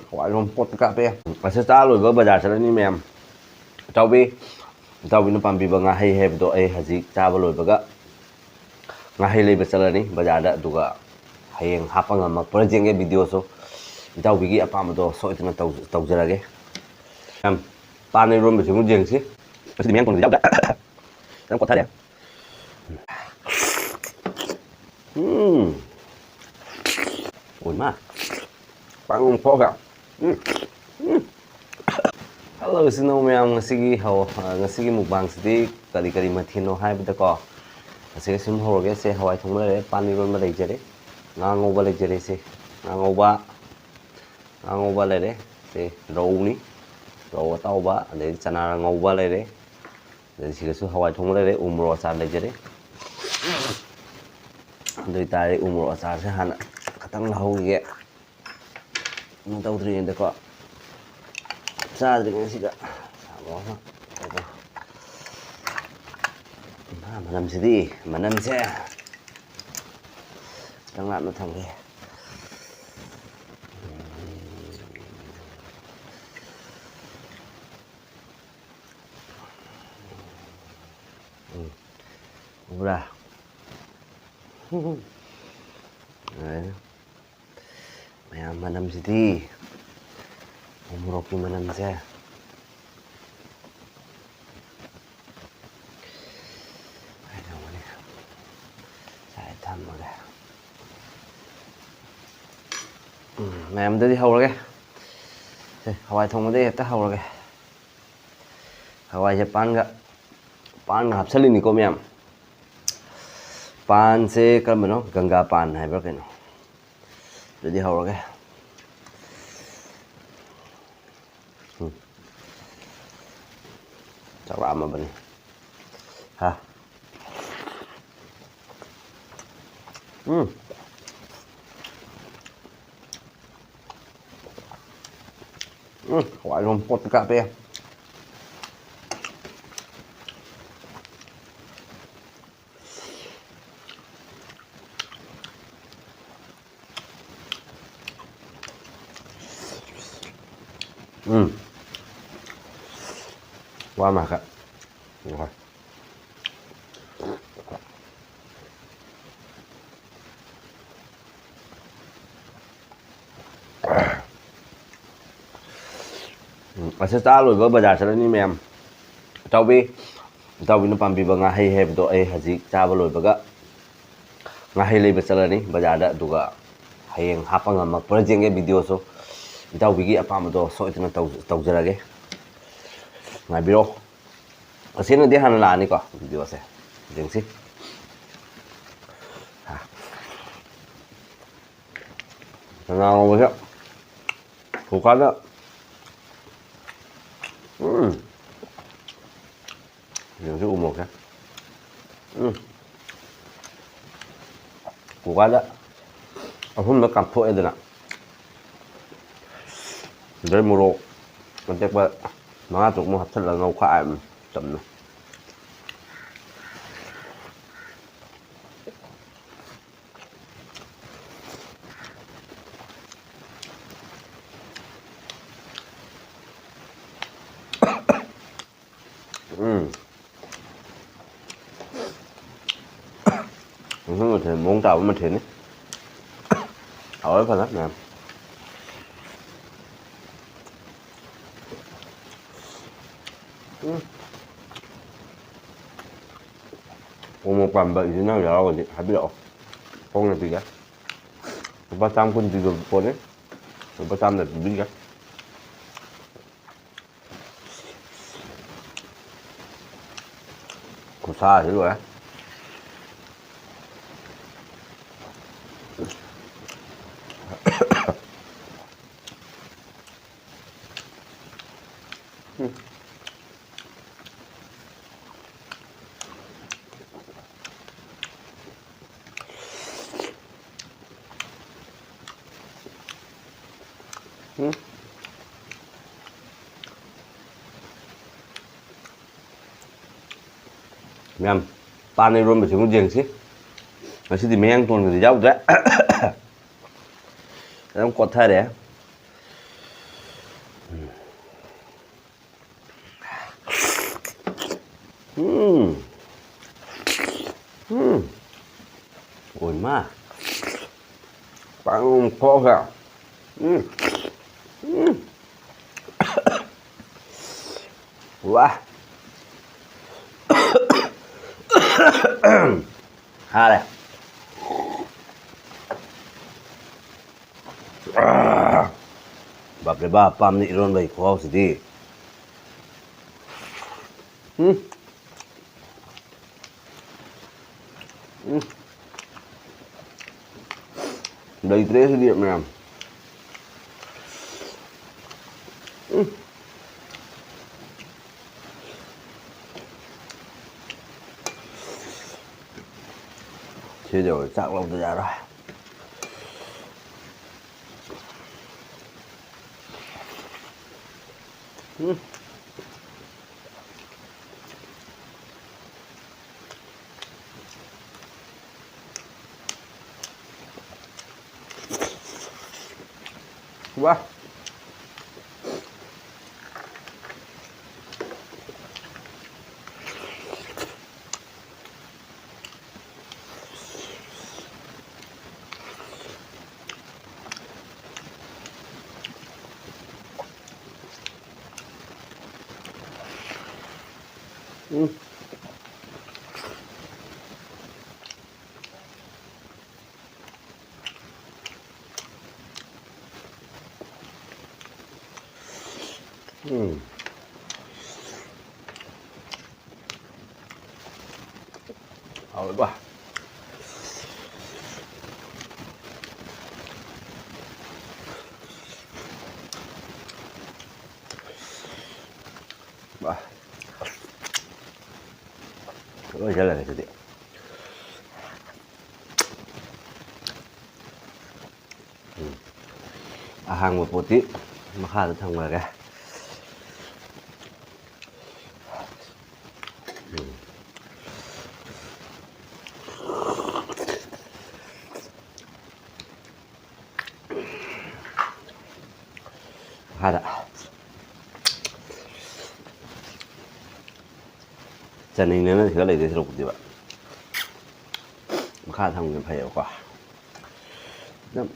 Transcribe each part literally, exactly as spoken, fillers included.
ꯍꯋꯥꯏꯔꯣꯝ ꯄꯣꯠꯇ ꯀꯥꯞꯄꯦ꯫ ꯑꯁꯤ ꯆꯥ ꯂꯣꯏꯕ ꯕꯖꯥꯔ ꯆꯠꯂꯅꯤ ꯃꯌꯥꯝ꯫ ꯏꯇꯥꯎꯕꯤ, ꯏꯇꯥꯎꯕꯤꯅ ꯄꯥꯝꯕꯤꯕ ꯉꯥꯍꯩ ꯍꯥꯏꯕꯗꯣ ꯑꯩ ꯍꯧꯖꯤꯛ ꯆꯥꯕ ꯂꯣꯏꯕꯒ ꯉꯥꯍꯩ ꯂꯩꯕ ꯆꯠꯂꯅꯤ ꯕꯖꯥꯔꯗ, ꯑꯗꯨꯒ ꯍꯌꯦꯡ ꯍꯥꯞꯄ ꯉꯝꯃꯛꯄ꯭ꯔꯥ ꯌꯦꯡꯒꯦ ꯚꯤꯗꯤꯑꯣꯁꯨ꯫ ꯏꯇꯥꯎꯕꯤꯒꯤ ꯑꯄꯥꯝꯕꯗꯣ ꯁꯣꯏꯗꯅ ꯇꯧ-, ꯇꯧꯖꯔꯒꯦ꯫ ꯌꯥꯝ ꯄꯥꯟ ꯏꯔꯣꯟꯕꯁꯤꯃꯨꯛ ꯌꯦꯡꯁꯤ꯫ ꯑꯁꯤꯗꯤ ꯃꯌꯥꯡ ꯇꯣꯟꯗꯤ ꯌꯥꯎꯗ꯭ꯔꯦ꯫ ꯌꯥꯝ ꯀꯣꯊꯔꯦ꯫ ꯎꯝ꯫ ꯑꯣꯏꯃꯥ꯫ ꯄꯥꯡꯊꯣꯛꯑꯒ꯫ ꯎꯝ꯫ ꯎꯝ꯫ ꯍꯜꯂꯣ, ꯏꯆꯤꯟ ꯏꯅꯥꯎ ꯃꯌꯥꯝ, ꯉꯁꯤꯒꯤ ꯍꯧ-, ꯑ, ꯉꯁꯤꯒꯤ ꯃꯨꯛꯕꯥꯡꯁꯤꯗꯤ ꯀꯔꯤ ꯀꯔꯤ ꯃꯊꯦꯜꯅꯣ ꯍꯥꯏꯕꯗꯀꯣ, ꯉꯁꯤꯒꯤ ꯁꯨꯝ ꯍꯧꯔꯒꯦ꯫ ꯁꯦ, ꯍꯋꯥꯏ ꯊꯣꯡꯕ ꯂꯩꯔꯦ, ꯄꯥꯟ ꯏꯔꯣꯟꯕ ꯂꯩꯖꯔꯦ, ꯉꯥ ꯉꯧꯕ ꯂꯩꯖꯔꯦ꯫ ꯁꯦ, ꯉꯥ ꯉꯧꯕ, ꯉꯥ ꯉꯧꯕ ꯂꯩꯔꯦ꯫ ꯁꯦ, ꯔꯧꯅꯤ, ꯔꯧ ꯑꯇꯥꯎꯕ, ꯑꯗꯩ ꯆꯅꯥ ꯉꯧꯕ ꯂꯩꯔꯦ꯫ ꯑꯗꯩ ꯁꯤꯗꯁꯨ ꯍꯋꯥꯏ ꯊꯣꯡꯕ ꯂꯩꯔꯦ, ꯎ ꯃꯣꯔꯣꯛ ꯑꯆꯥꯔ ꯂꯩꯖꯔꯦ꯫ ꯑꯗꯨ ꯑꯣꯏꯇꯥꯔꯗꯤ ꯎ ꯃꯣꯔꯣꯛ ꯑꯆꯥꯔꯁꯦ ꯍꯥꯟꯅ ꯈꯇꯪ ꯂꯧꯍꯧꯈꯤꯒꯦ꯫ ꯀꯩꯅꯣ ꯇꯧꯗ꯭ꯔꯤꯉꯩꯗꯀꯣ, ꯆꯥꯗ꯭ꯔꯤꯉꯩꯁꯤꯗ꯫ ꯃꯥ, ꯃꯅꯝꯁꯤꯗꯤ, ꯃꯅꯝꯁꯦ꯫ ꯈꯤꯇꯪ ꯂꯥꯞꯅ ꯊꯝꯒꯦ꯫ ꯎꯝ꯫ ꯎꯕ꯭ꯔꯥ? ꯃꯌꯥꯝ, ꯃꯅꯝꯁꯤꯗꯤ, ꯎ ꯃꯣꯔꯣꯛꯀꯤ ꯃꯅꯝꯁꯦ꯫ ꯀꯩꯗꯧꯕꯅꯤ? ꯁꯥꯏ ꯊꯝꯃꯒꯦ꯫ ꯎꯝ, ꯃꯌꯥꯝꯗꯗꯤ ꯍꯧꯔꯒꯦ꯫ ꯁꯦ, ꯍꯋꯥꯏ ꯊꯣꯡꯕꯗꯩ ꯍꯦꯛꯇ ꯍꯧꯔꯒꯦ꯫ ꯍꯋꯥꯏꯁꯦ ꯄꯥꯟꯒ, ꯄꯥꯟꯒ ꯍꯥꯞꯆꯜꯂꯤꯅꯤꯀꯣ ꯃꯌꯥꯝ꯫ ꯄꯥꯟꯁꯦ ꯀꯔꯝꯕꯅꯣ? ꯒꯪꯒꯥ ꯄꯥꯟ ꯍꯥꯏꯕ꯭ꯔꯥ ꯀꯩꯅꯣ? ꯑꯗꯨꯗꯤ ꯍꯧꯔꯒꯦ꯫ ꯎꯝ꯫ ꯆꯥꯛ ꯂꯥꯝꯃꯕꯅꯤ꯫ ꯍꯥ꯫ ꯎꯝ꯫ ꯎꯝ, ꯍꯋꯥꯏꯔꯣꯝ ꯄꯣꯠꯇ ꯀꯥꯞꯄꯦ꯫ ꯎꯝ꯫ ꯋꯥ ꯃꯥꯈꯛ꯫ ꯉꯥꯏꯈꯣ꯫ ꯎꯝ, ꯑꯁꯤ ꯆꯥ ꯂꯣꯏꯕ ꯕꯖꯥꯔ ꯆꯠꯂꯅꯤ ꯃꯌꯥꯝ꯫ ꯏꯇꯥꯎꯕꯤ, ꯏꯇꯥꯎꯕꯤꯅ ꯄꯥꯝꯕꯤꯕ ꯉꯥꯍꯩ ꯍꯥꯏꯕꯗꯣ ꯑꯩ ꯍꯧꯖꯤꯛ ꯆꯥꯕ ꯂꯣꯏꯕꯒ ꯉꯥꯍꯩ ꯂꯩꯕ ꯆꯠꯂꯅꯤ ꯕꯖꯥꯔꯗ, ꯑꯗꯨꯒ ꯍꯌꯦꯡ ꯍꯥꯞꯄ ꯉꯝꯃꯛꯄ꯭ꯔꯥ ꯌꯦꯡꯒꯦ ꯚꯤꯗꯤꯑꯣꯁꯨ꯫ ꯏꯇꯥꯎꯕꯤꯒꯤ ꯑꯄꯥꯝꯕꯗꯣ ꯁꯣꯏꯗꯅ ꯇꯧ-, ꯇꯧꯖꯔꯒꯦ꯫ ꯉꯥꯏꯕꯤꯔꯣ꯫ ꯑꯁꯤꯅꯗꯤ ꯍꯥꯟꯅ ꯂꯥꯛꯑꯅꯤꯀꯣ ꯚꯤꯗꯤꯑꯣꯁꯦ꯫ ꯌꯦꯡꯁꯤ꯫ ꯆꯅꯥ ꯉꯧꯕꯁꯦ ꯀꯨꯀꯔꯗ, ꯎꯝ꯫ ꯌꯦꯡꯁꯤ ꯎꯃꯣꯔꯣꯛꯁꯦ꯫ ꯎꯝ꯫ ꯀꯨꯀꯔꯗ ꯑꯍꯨꯝꯂꯛ ꯀꯥꯝꯊꯣꯛꯑꯦꯗꯅ, ꯑꯗꯩ ꯃꯣꯔꯣꯛ ꯑꯇꯦꯛꯄ ꯃꯉꯥ ꯇꯔꯨꯛꯃꯨꯛ ꯍꯥꯞꯆꯤꯜꯂꯒ ꯉꯧꯈꯥꯏ꯫ ꯎꯝ, ꯆꯝꯅ꯫ ꯎꯝ꯫ ꯃꯊꯦꯜ ꯃꯊꯦꯜ, ꯃꯑꯣꯡ ꯇꯥꯕ ꯃꯊꯦꯜꯅꯤ꯫ ꯍꯥꯎꯔꯦ ꯐꯖꯅ ꯃꯌꯥꯝ꯫ ꯎꯝ꯫ ꯎꯃꯣꯔꯣꯛ ꯄꯥꯝꯕ ꯏꯆꯤꯟ ꯏꯅꯥꯎ ꯌꯥꯎꯔꯒꯗꯤ ꯍꯥꯏꯕꯤꯔꯛꯑꯣ, ꯍꯣꯡꯅ ꯄꯤꯒꯦ꯫ ꯂꯨꯄꯥ ꯆꯥꯝ ꯀꯨꯟ ꯄꯤꯕ ꯄꯣꯠꯅꯤ, ꯂꯨꯄꯥ ꯆꯥꯝꯗ ꯄꯤꯕꯤꯒꯦ꯫ ꯈꯨꯠꯁꯥꯁꯤ ꯂꯣꯏꯔꯦ꯫ ꯎꯝ꯫ ꯎꯝ꯫ ꯃꯌꯥꯝ, ꯄꯥꯟ ꯏꯔꯣꯟꯕꯁꯤꯃꯨꯛ ꯌꯦꯡꯁꯤ꯫ ꯉꯁꯤꯗꯤ ꯃꯌꯥꯡ ꯇꯣꯟꯒꯗꯤ ꯌꯥꯎꯗ꯭ꯔꯦ꯫ ꯑꯗꯨꯝ ꯀꯣꯠꯊꯔꯦ꯫ ꯎꯝ꯫ ꯎꯝ꯫ ꯑꯣꯏꯃꯥ꯫ ꯄꯥꯡ ꯊꯣꯛꯈ꯭ꯔꯦ꯫ ꯎꯝ꯫ ꯎꯝ꯫ ꯋꯥ꯫ ꯍꯥꯔꯦ꯫ ꯑꯥ! ꯕꯥꯞ ꯔꯦ ꯕꯥꯞ, ꯄꯥꯝꯅ ꯏꯔꯣꯟꯕꯒꯤ ꯈꯨꯍꯥꯎꯁꯤꯗꯤ꯫ ꯎꯝ꯫ ꯎꯝ꯫ ꯂꯩꯇ꯭ꯔꯦ ꯁꯤꯗꯤ ꯃꯌꯥꯝ꯫ ꯎꯝ꯫ ꯁꯤꯗꯤ ꯆꯥꯛ ꯂꯧꯗ ꯌꯥꯔꯣꯏ꯫ ꯎꯝ꯫ ꯋꯥ꯫ ꯎꯝ꯫ ꯎꯝ꯫ ꯍꯥꯎꯋꯦꯕ꯫ ꯂꯣꯏꯁꯤꯜꯂꯒꯦ ꯁꯤꯗꯤ꯫ ꯎꯝ꯫ ꯑꯍꯥꯡꯕ ꯄꯣꯠꯇꯤ ꯃꯈꯥꯗ ꯊꯝꯈ꯭ꯔꯒꯦ꯫ ꯎꯝ꯫ ꯃꯈꯥꯗ ꯆꯥꯅꯤꯡꯗꯅ ꯁꯤꯗ ꯂꯩꯗꯣꯏ ꯁꯔꯨꯛꯄꯨꯗꯤꯕ ꯃꯈꯥ ꯊꯝꯒꯤꯕꯅ ꯐꯩꯌꯦꯕꯀꯣ꯫ ꯑꯗꯨꯝ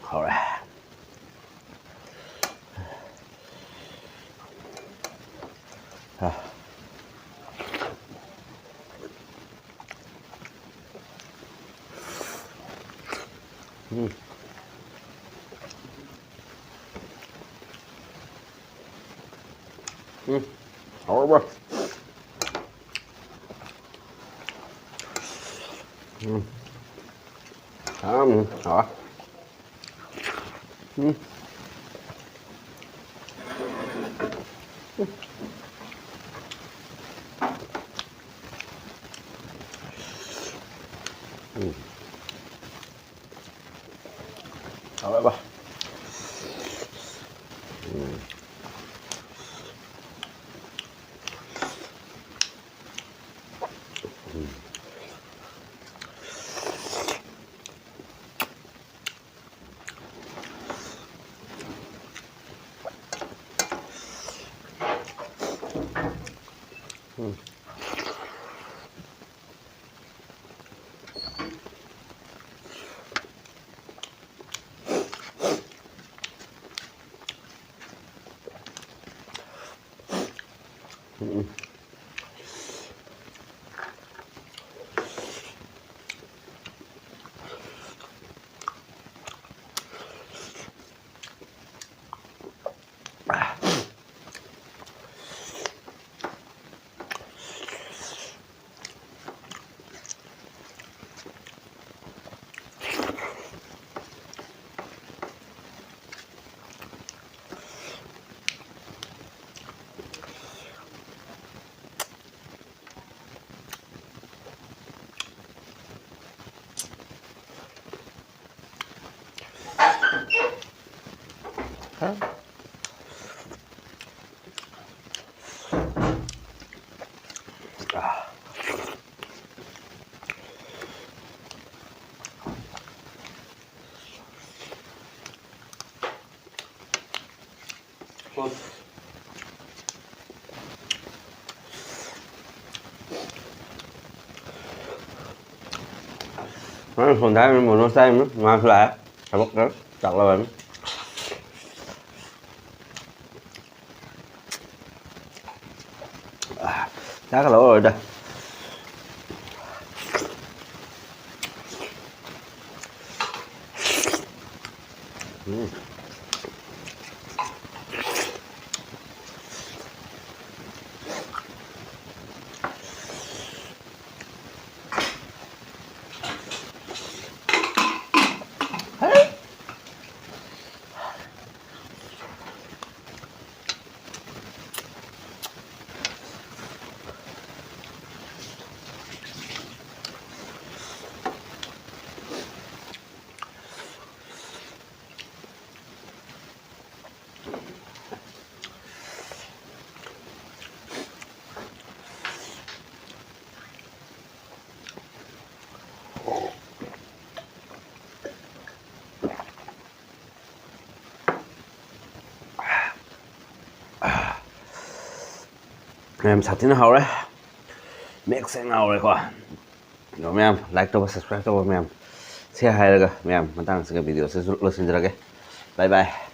ꯍꯧꯔꯦ꯫ ꯎꯝ꯫ ꯎꯝ꯫ ꯍꯥꯎꯔꯕ? ꯎꯝ꯫ ꯎꯝ꯫ ꯍꯥꯎꯔꯦ꯫ ꯎꯝ꯫ ꯎꯝ꯫ ꯍꯥꯎꯔꯕ? ꯎꯝ꯫ ꯎꯝ꯫ ꯎꯝ꯫ ꯎꯝ꯫ ꯍꯣꯏ꯫ ꯅꯪ ꯁꯣꯝꯗ ꯍꯥꯏꯔꯝꯃꯤ, ꯃꯣꯅꯣꯁꯇ ꯍꯥꯏꯔꯝꯃꯤ, ꯃꯥꯁꯨ ꯂꯥꯛꯑꯦ꯫ ꯊꯕꯛꯇ ꯆꯥꯛ ꯂꯧꯔꯅꯤ꯫ ꯆꯥꯛꯀ ꯂꯧꯔꯔꯣꯏꯗ꯫ ꯎꯝ꯫ ꯃꯌꯥꯝ ꯁꯥꯊꯤꯅ ꯍꯥꯎꯔꯦ꯫ ꯃꯦꯛ ꯁꯦꯡꯅ ꯍꯥꯎꯔꯦꯀꯣ꯫ ꯑꯗꯣ ꯃꯌꯥꯝ like ꯇꯧꯕ, subscribe ꯇꯧꯕ ꯃꯌꯥꯝ꯫ ꯁꯤ ꯍꯥꯏꯔꯒ ꯃꯌꯥꯝ ꯃꯇꯥꯡꯁꯤꯒ video ꯁꯤꯁꯨ ꯂꯣꯏꯁꯤꯟꯖꯔꯒꯦ꯫ Bye bye꯫